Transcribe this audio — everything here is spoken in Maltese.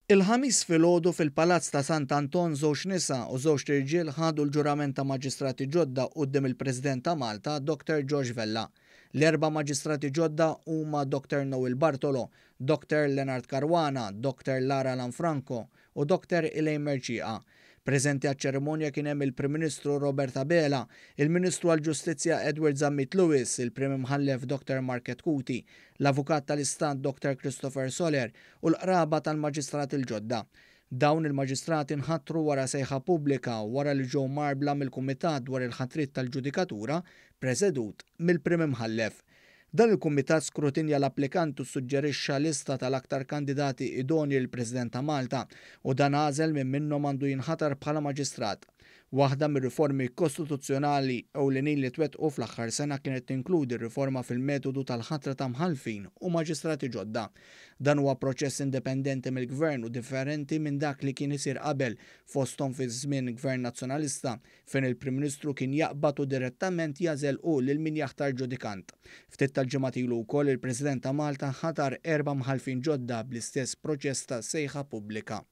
Il-Ħamis filgħodu fil-Palazz ta' Sant'Anton żewġ nisa u żewġt irġiel ħadu l-ġurament ta' maġistrati ġodda quddiem il-President ta' Malta, Dr. George Vella. L-erba' maġistrati ġodda huma Dr. Noel Bartolo, Dr. Leonard Caruana, Dr. Lara Lanfranco u Dr. Elaine Mercieca. Preżenti għaċ-ċerimonja kien hemm il-Prim Ministru Robert Abela, il-Ministru għall-Ġustizzja Edward Zammit Lewis, il-Prim Imħallef Dr. Mark Chetcuti, l-Avukat tal-Istat Dr. Christopher Soler u l-qraba tal-maġistrati l-ġodda. Dawn il-maġistrati nħatru wara sejħa pubblika wara li ġew mgħarbla mill-Kumitat dwar il-ħatriet tal-ġudikatura presedut mill-Prim Imħallef. Dan il-kumitat skrutinja l-applikant u suġġerixxa lista tal-aktar kandidati idoni lill-President ta' Malta u dan għażel min minnhom għandu jinħatar bħala maġistrat. Waħda mir-riformi kostituzzjonali ewlenin li twettqu fl-aħħar sena kienet tinkludi riforma fil-metodu tal-ħatra ta' mħallfin u maġistrati ġodda. Dan huwa proċess indipendenti mill-gvern u differenti minn dak li kien isir qabel, fosthom fi żmien Gvern Nazzjonalista, fejn il-Prim Ministru kien jaqbad u direttament jagħżel hu lil min jaħtar ġudikant. Ftit tal-ġimgħat ilu wkoll il-President ta' Malta ħatar erba' mħallfin ġodda bl-istess proċess ta' sejħa pubblika.